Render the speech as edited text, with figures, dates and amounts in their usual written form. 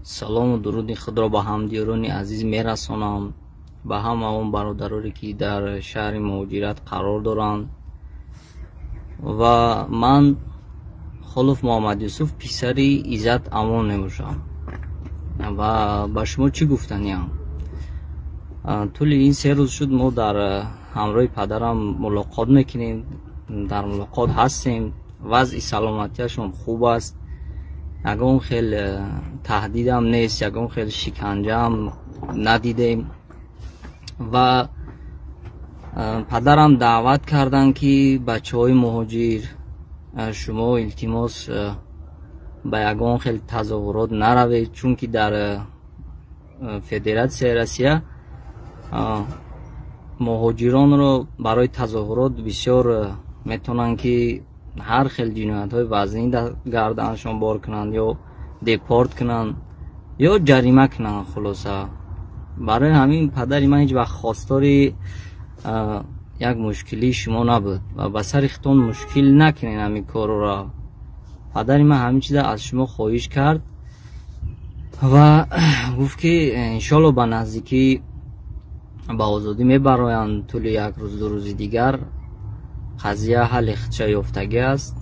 Салому дуруди худро ба ҳамдиёрони азиз мерасонам, ба ҳама он бародароре, ки дар шаҳри муҳоҷират қарор доранд. Ва ман Холов Муҳаммадюсуф, писари Иззат Амон мебошам. Ва ба шумо чӣ гуфтаниям? Тӯли ин 3 рӯз шуд, мо дар ҳамроҳи падарам мулоқот мекунем, дар мулоқот ҳастем. Вазъи саломатиашон хуб аст, ягон хел таҳдидам нест, ягон хел шиканҷаам надидем. Ва падарам даъват карданд, ки бачаҳои муҳоҷир, шумо, илтимос, ба ягон хел тазоҳурот наравед, чунки дар Федератсияи Россия муҳоҷиронро барои тазоҳурот бисёр метавонанд, ки ҳар хел ҷиноятҳои вазнин гарданашон бор кунанд ё депорт кунанд, ё ҷарима кунанд. Хулоса, барои ҳамин падари ман ҳеҷ вақт хостори як мушкилии шумо набуд ва ба сари худтон мушкил накунед ҳамин корро. Падари ман ҳамин чиза аз шумо хоҳиш кард ва гуфт, ки иншолло ба наздикӣ ба озодӣ мебароянд. Тӯли як рӯз, 2 рӯзи дигар қазия ҳалли худша ёфтагӣ аст.